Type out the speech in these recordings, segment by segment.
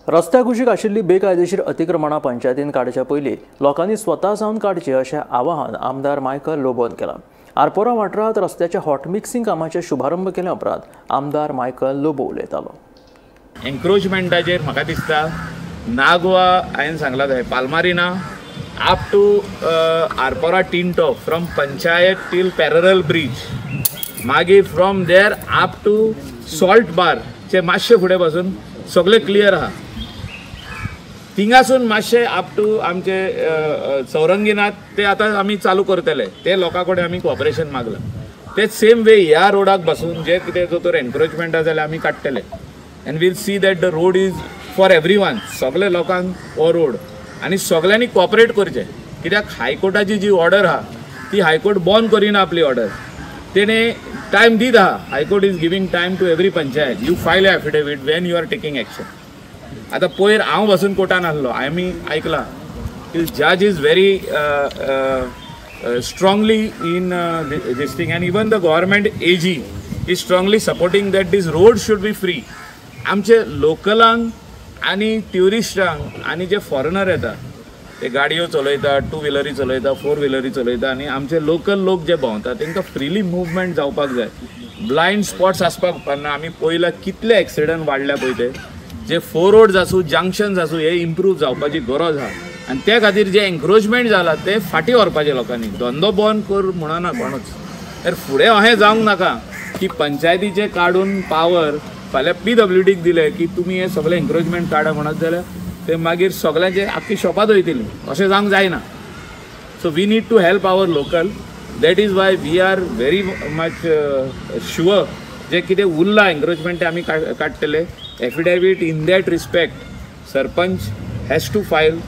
रस्त्या कुशीक आशिल्ली बेकायदेशीर अतिक्रमणां पंचायतीन काडच्या पयलीं लोकांनी स्वता जावन काडचें अशें आवाहन आमदार मायकल लोबोन केलां. आरपोरा वाठारांत रस्त्याच्या हॉटमिक्सिंग कामाचें शुभारंभ केल्या उपरांत आमदार मायकल लोबो उलयतालो. एन्क्रोचमेंटाचेर म्हाका दिसता नागवा हांवें सांगलां थंय पालमारिना up to Arpora Tinto from panchayat till parallel bridge, मागीर from there up to salt bar चे मातशे फुडें पासून सगळें क्लियर आहा. थिंगासून मातशें अप टू आमचे चौरंगीनाथ ते आतां आमी चालू करतले, ते लोकां कडेन आमी कॉपरेशन मागलां. ते सेम वे ह्या रोडाक बसून जे कितें जो तर एन्क्रोचमेंट आसा जाल्यार आमी काडटले and we'll see that the road is for every one. सगळे लोकांक हो रोड आनी सगळ्यांनी कॉपरेट करचें, कित्याक हायकोर्टाची जी ऑर्डर आहा ती हायकोर्ट बंद करिना आपली ऑर्डर, तेणें टायम दीत आहा. High court is giving time to every panchayat, you file affidavit when you are taking action. आतां पयर हांव बसून कोर्टान आसलो, आमी आयकलां की जज is very strongly in this thing and even the government AG is strongly supporting that this road should be free. आमचे लोकलांक आनी ट्युरिस्टांक आनी जे फॉरेनर येता ते गाडयो चलयता, टू व्हिलरी चलयता, फोर व्हिलरी चलयता आनी आमचे लोकल लोक जे भोंवता तांकां फ्रिली मुवमेंट जावपाक जाय. ब्लायंड स्पॉट्स आसपाक उपकारना. आमी पळयला कितले एक्सिडंट वाडल्या पळय, ते जे फोर रोड्स आसूं, जंक्शन्स आसूं, हे इम्प्रूव जावपाची गरज आहा आनी त्या खातीर जे एन्क्रोचमेंट जाला ते फाटीं व्हरपाचें लोकांनी. धंदो बंद कर म्हणना कोणूच, तर फुडें अशें जावंक नाका की पंचायतीचे काडून पावर फाल्यां पीडब्ल्यूडीक दिले की तुमी हे सगळे एन्क्रोचमेंट काडा म्हणत जाल्यार ते मागीर सगळ्यांचे आख्खी शॉपांत वयतली, अशें जावंक जायना. So we need to help our local, that is why we are very much sure जे कितें उरलां एन्क्रोचमेंट ते आमी काडटले. Affidavit in that respect sarpanch has to file,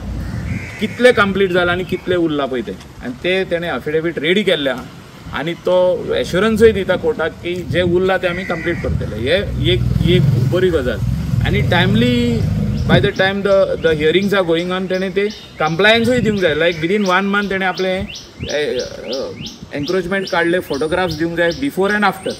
कितले कंप्लीट जाला आनी कितले उरलां पळय ते, आनी ते तेणें एफिडेवीट रेडी केल्लें आहा आनी तो एश्युरन्सूय दिता कोर्टाक की जे उरलां ते आमी कंप्लीट करतले. हे एक एक बरी गजाल आनी timely by the time the hearings are going on तेणें ते कंप्लायन्सूय दिवंक जाय. लायक विदीन 1 मंथ तेणें आपलें एन्क्रोचमेंट काडले, फोटोग्राफ्स दिवंक जाय बिफोर एंड आफ्टर.